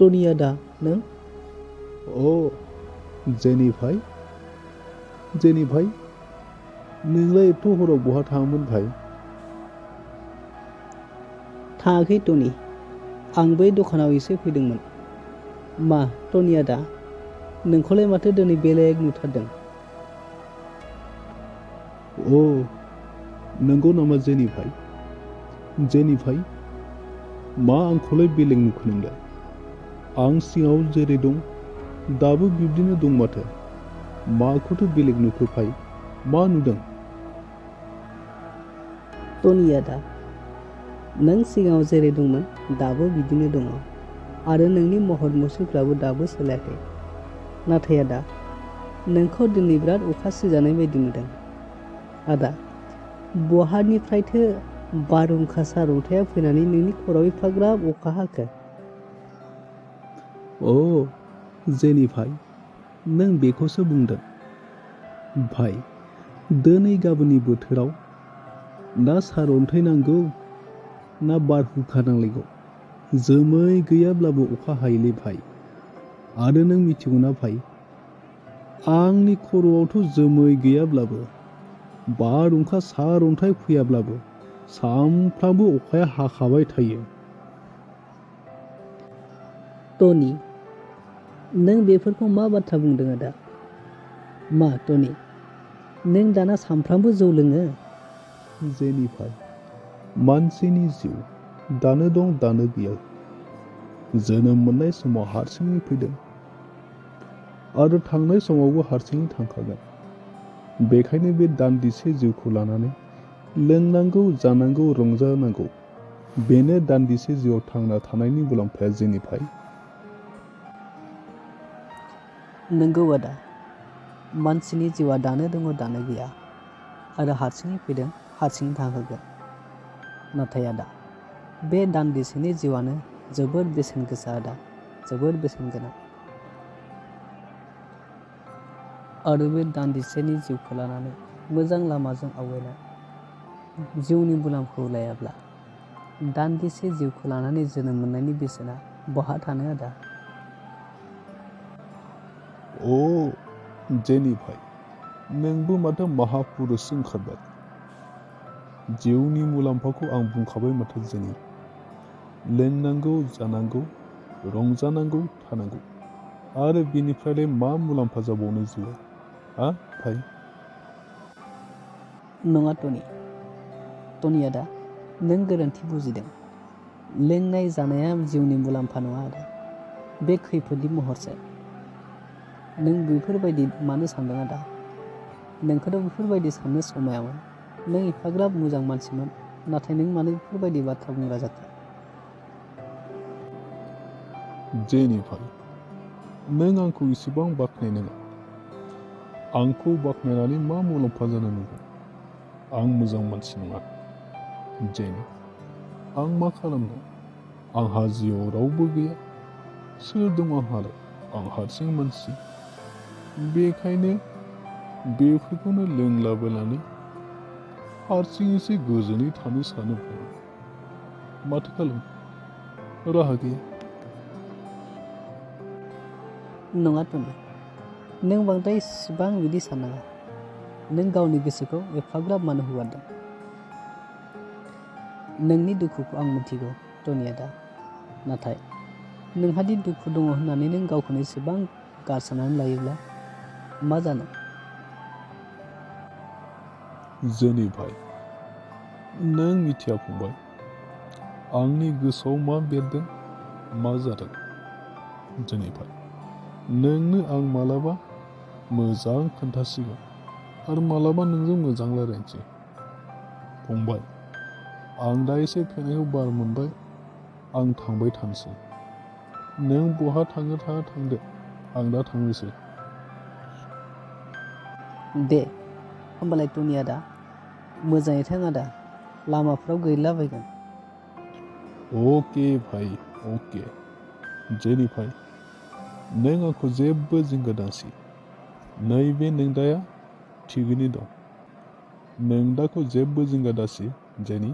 टनि आदा नों? जेनिफाय नोंलाय एथ' हराव बहा थाङोमोन भाइ? थाङाखै टनि, आं बै दखानाव एसे फैदोंमोन। मा टनि आदा, नोंखौलाय माथो दिनै बेलेग नुथारदों? नंगौ नामा जेनिफाय? मा आंखौलाय बेलेग नुखो नोंलाय? आं सिगाङाव जेरै दं दाबो बिब्दिनो दं माथो। माखौथो बेलेग नुखो भाइ? मा नुदों? टनि आदा, नों सिगाङाव जेरै दंमोन दाबो बिदिनो दङ आरो नोंनि महर मुस्रिफ्राबो दाबो सोलायाखै। नाथाय आदा, नोंखौ दिनै बिराद अखा सिजानाय बायदि नुदों। आदा, बहानिफ्रायथो बारहुंखा सारअन्थाइया फैनानै नोंनि खर'आव एफाग्राब अखा हाखो? जेनिफाय, नों बेखौसो बुंदों। भाइ, दिनै गाबोननि बोथोराव ना सारअन्थाइ नांगौ ना बारहुंखा नांलायगौ। जोमै गैयाब्लाबो अखा हायोलै भाइ। आरो नों मिथिगौना भाइ, आंनि खर'आवथ' जोमै गैयाब्लाबो बारहुंखा सारअन्थाइ फैयाब्लाबो सामफ्रामबो अखाया हाखाबाय थायो। टनि, नों बेफोरखौ मा बाथ्रा बुंदों आदा? मा टनि, नों दाना सामफ्रामबो जौ लोङो? जेनिफाय, मानसिनि जिउ दानो दं दानो गैया। जोनोम मोननाय समाव हारसिङै फैदों आरो थांनाय समावबो हारसिङै थांखागोन। बेखायनो बे दान्दिसे जिउखौ लानानै लोंनांगौ, जानांगौ, रंजानांगौ। बेनो दान्दिसे जिउआव थांना थानायनि मुलाम्फाया जेनिफाय। नंगौ आदा, मानसिनि जिउआ दानो दङ दानो गैया आरो हारसिङै फैदों हारसिङै थांखागोन। नाथाय आदा, बे दान्दिसेनि जिउआनो जोबोर बेसेन गोसा आदा, जोबोर बेसेन गोनां। आरो बे दान्दिसेनि जिउखौ लानानै मोजां लामाजों आवगायना जिउनि मुलाम्फाखौ लायाब्ला दान्दिसे जिउखौ लानानै जोनोम मोननायनि बेसेना बहा थानो आदा? जेनिफाय, नोंबो माथो महापुरुषसो ओंखारबाय। जिउनि मुलाम्फाखौ आं बुंखाबाय माथो जेनि। लोंनांगौ, जानांगौ, रंजानांगौ, थानांगौ। आरो बिनिफ्रायलाय मा मुलाम्फा जाबावनो जिउआव? भाइ? नङा टनि आदा, नों गोरोन्थि बुजिदों। लोंनाय जानाया जिउनि मुलाम्फा नङा आदा, बे खैफोदनि महरसो। नों बेफोरबायदि मानो सानदों आदा? नोंखौथ' बेफोरबायदि साननो समायामोन। नों एफाग्राब मोजां मानसिमोन, नाथाय नों मानो बेफोरबायदि बाथ्रा बुंग्रा जाखो? जेनिफाय, नों आंखौ इसेबां बाख्नायनाङा। आंखौ बाख्नायनानै मा मुलाम्फा जानो नुगोन? आं मोजां मानसि नङा। जेनि, आं मा खालामनो? आंहा जिउआव रावबो गैया। सोर दं आंहालाय? आं हारसिं मानसि। बेखायनो बेफोरखौनो लोंलाबायनानै हारसिङैसो गोजोनै थानो सानो भाइ। माथो खालामनो? राहा गैया। नङा टनि, नों बांद्राय इसिबां बिदि साननाङा। नों गावनि गोसोखौ एफाग्राब मानो हगारदों? नोंनि दुखुखौ आं मिथिगौ टनि आदा, नाथाय नोंहादि दुखु दङ होननानै नों गावखौनो एसेबां गारसोनानै लायोब्ला मा जानो? जेनिफाय, नों मिथिया फंबाय, आंनि गोसोआव मा बेरदों, मा जादों? जेनिफाय, नोंनो आं मालाबा मोजां खोन्थासिगोन आरो मालाबा नोंजों मोजां रायज्लायनोसै। फंबाय, आं दा एसे फेनायखौ बार मोनबाय। आं थांबाय थानोसै। नों बहा थांनो थांदो, आं दा थांनोसै। दे होमबालाय टनि आदा, मोजाङै थां आदा, लामाफ्राव गैलाबायगोन। अके भाइ, अके। जेनिफाय, नों आंखौ जेबो जिंगा दासि। नैबे नोंदाया थिगैनो दं। नोंदाखौ जेबो जिंगा दासि जेनि।